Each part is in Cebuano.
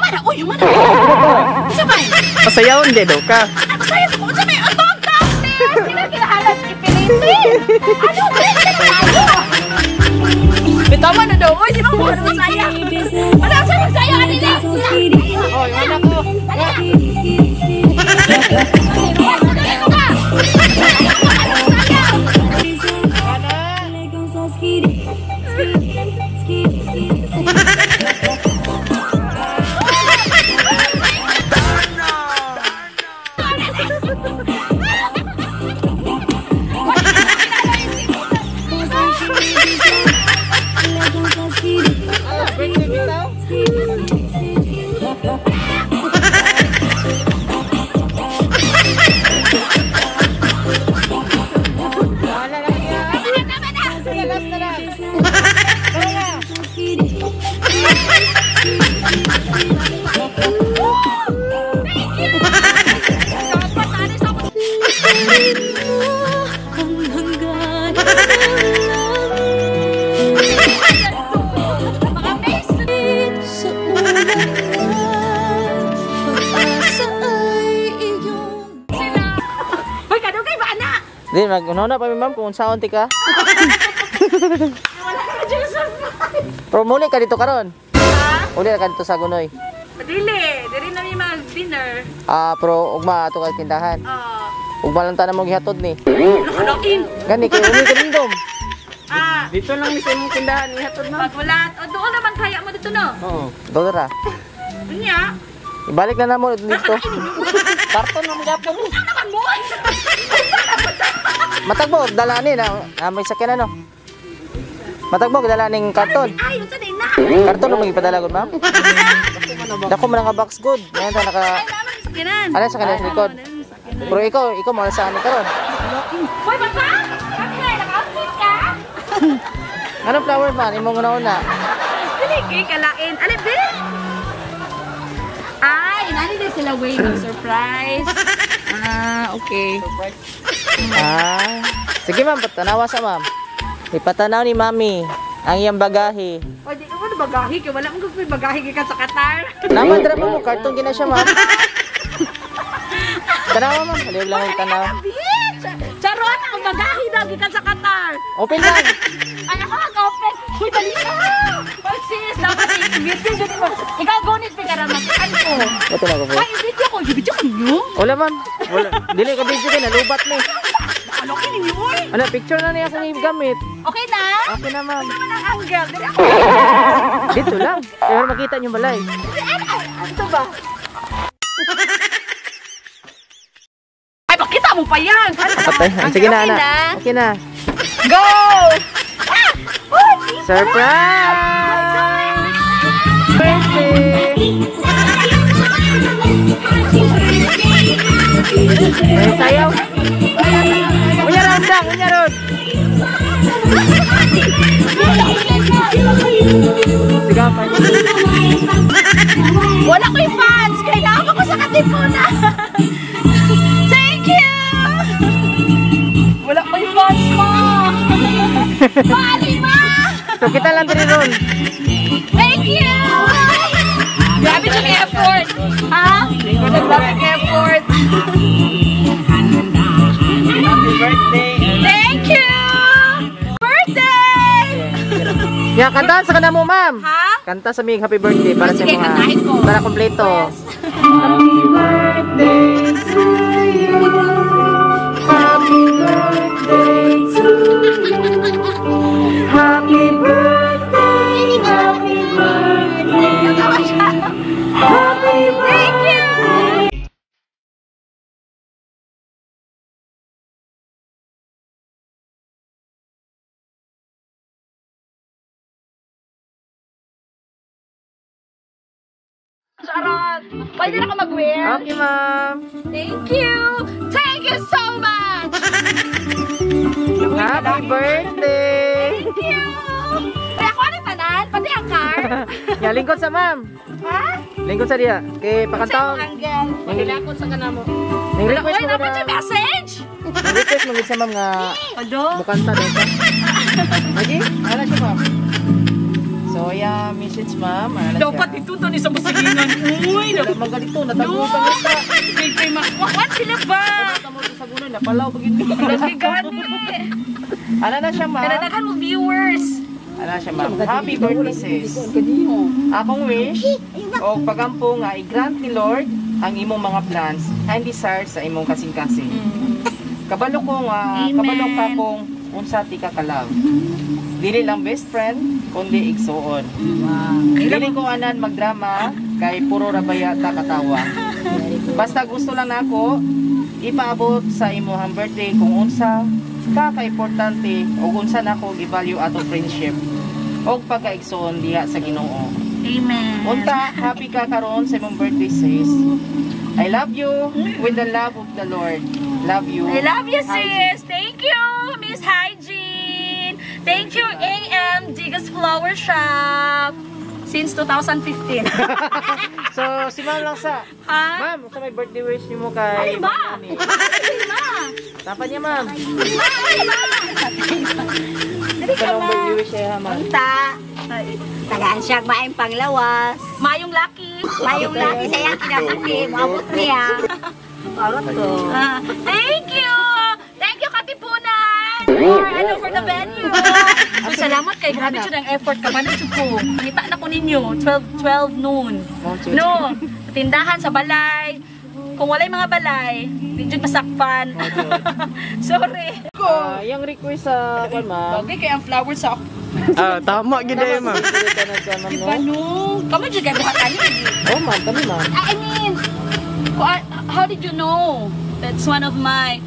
Human na, uy, human na. Unsa man? Pasayawon di daw ka. Ay, pasaya ko. Unsa may atong downstairs? Sila kinahalan ipilitin. Ano ba? Bitaw man na daw. Uy, di ba mo ano masaya? Ano ang sayo sayo kanina? Oh, wala ko. Di, mag-una pa mi ma'am kung unsaon ti ka. Wala na dyan surprise. Pero muli ka dito karon. Ha? Uli ka dito sa Gunoy. Dili, dili na mi mag-dinner. Ah, pero ugma ato kay tindahan. Oo. Ugma lang tanan mo gihatod ni. Nakalain. Gani kay uli ka dindom. Ah, Dito lang mi sa imong tindahan ihatod ma'am. Pag wala, o doon naman kaya mo dito no. Oo. Doon ra. Unya. Ibalik na namo dito. Karton mo gapon ni. Ano naman mo? Matagbo dala ni na, na may sakyan ano. Matagbo dala ning karton. Ay, unsa din na? Karton mo gipadala gud ma'am. Dako man nga box good. Ngayon ta naka Ay, naman sa sakyanan. Ano sa kanan likod? Pero ikaw mo sa ani karon. Hoy, bata! Bakit? Naka-outfit ka? Anong flower man imong una-una? Dili kay kalain. Ali, be? Ay, nani din sila way ng surprise. Ah, okay. Ah. Sige ma'am, patanawa sa ma'am. Ipatanaw ni mami ang iyang bagahe. O, di ko na bagahe kay wala mo gud bagahe gikan sa Qatar. Naman dra mo karton gina siya ma'am. Tanawa ma'am, haliw lang ang tanaw. Bitch! Charot ang bagahe daw gikan sa Qatar. Open lang. Ay, ako mag-open. Uy, dali na. Oy, sis, dapat i-video dyan mo. Ikaw, gonit, pigara makitaan ko. Ito na ko po. Ay, i-video ko. I-video ko ninyo? Wala ma'am. Wala. Dili ka video kay nalubat ni. Nakalokin ninyo, uy. Ano, picture na niya akong gamit. Okay na? Okay na ma'am. Sama ng angle. Dali ako. Dito lang. Pero makita niyo balay. Ay, ay, ano ba? Ay, makita mo pa yan. Patay. Sige na, Okay ana. na. Okay na. Go! Ah! Uy, Surprise! Birthday! Eh, sayaw. Unya ron dang, unya ron. Sige, pa. Wala ko'y fans! Kailangan ko sa Katipunan! Thank you! Wala ko'y fans mo! Bali ma! So kita lang diri ron. Thank you! Grabe yung effort! Ha? Grabe yung effort! Happy birthday. Thank you! Birthday! Ya, kantahan sa kana mo, ma'am. Ha? Kanta sa mig happy birthday para sa Sige, mga kantahin ko. para kompleto. Yes. Happy birthday to you. Happy birthday to you. Happy birthday, happy birthday. Happy birthday. Thank you! Charot! Pwede na ako mag-wear? Okay, ma'am. Thank you! Thank you so much! Happy birthday! Thank you! Kaya ako ano tanan? Pati ang car? Ya, lingkod sa ma'am. Ha? Lingkod sa diya. Kay Sa pakantaon. imong angle. Mahilakot sa kanamo. Ning request Uy, mo dapat na. yung message! Ning request mo gid sa ma'am nga Ano? mukanta daw ka. Lagi? Ano siya ma'am? So, yeah, message, ma'am. Ano na Dapat siya? ito to ni sa musigingan. Uy, Wala magalito, No! natagutan kita. Kay kay ma. What sila ba? Tamo sa gulo, napalaw pag yun. Lagi gani. Ano na siya, ma'am? Kada daghan mo viewers. Ano siya, ma'am? Happy birthday, sis. Akong wish o pagampo nga i-grant ni Lord ang imong mga plans and desires sa imong kasing-kasing. Kabalo ko nga, Amen. kabalo ka kung unsa ti ka ka-love. Dili lang best friend, kundi igsuon. Dili ko anan magdrama kay puro ra baya ta katawa. Basta gusto lang nako ipaabot sa imong birthday kung unsa ka ka-importante o unsa nako gi-value atong friendship og pagkaigsuon diha sa Ginoo. Amen. Unta, happy ka karon sa imong birthday, sis. I love you with the love of the Lord. Love you. I love you, Hygiene. sis. Thank you, Miss Hygiene. Thank you, AM Digas Flower Shop. Since 2015. So, si ma'am lang sa. Ha? Ma'am, sa may birthday wish nimo kay Ay, ma! Mami. Ay, ma! Dapat niya, ma'am. Ma! Ay, ma! Dali ka, Ito ma. birthday wish siya, ma'am. Unta, tagaan siya maayong panglawas. Mayong lucky. Mayong laki sa iyang kinabuhi, maabot niya. Maabot ko. Ah, thank you! Thank you, Katipunan! For, ano, for the venue. So, salamat kay grabe jud ang effort ka man jud ko. Ngita na ko ninyo 12 12 noon. No, tindahan sa balay. Kung walay mga balay, di jud masakpan. Sorry. Ah, yung request sa kwan, ma'am. Bagay kay ang flowers sa Ah, tama gid eh, ma'am. Ma'am, Di no? ba no? Kamo jud kay buhat ani. Oh, ma'am, kami, ma'am. I mean, how did you know? That's one of my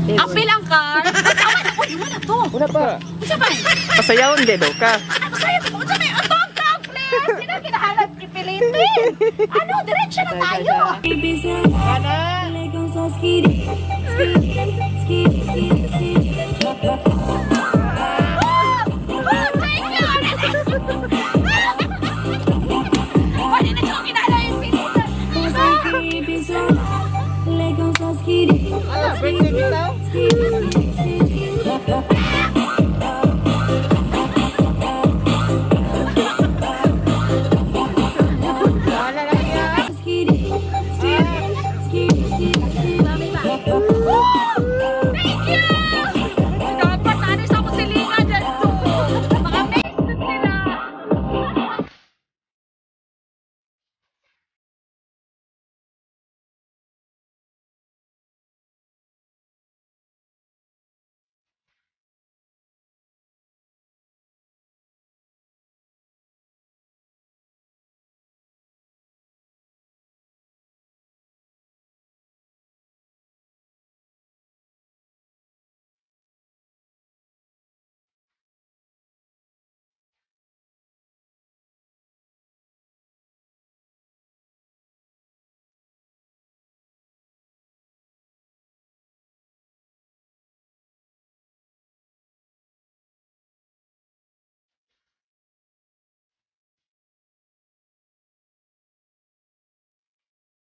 Apil ang car. Ay, tama na. Uy, wala to. Una pa. Unsa ba? Pasayawon gid daw ka. Ano sa'yo? Unsa may atog tag, please? Sino kinahanap ipilitin? Ano? Diretso na tayo. Ana!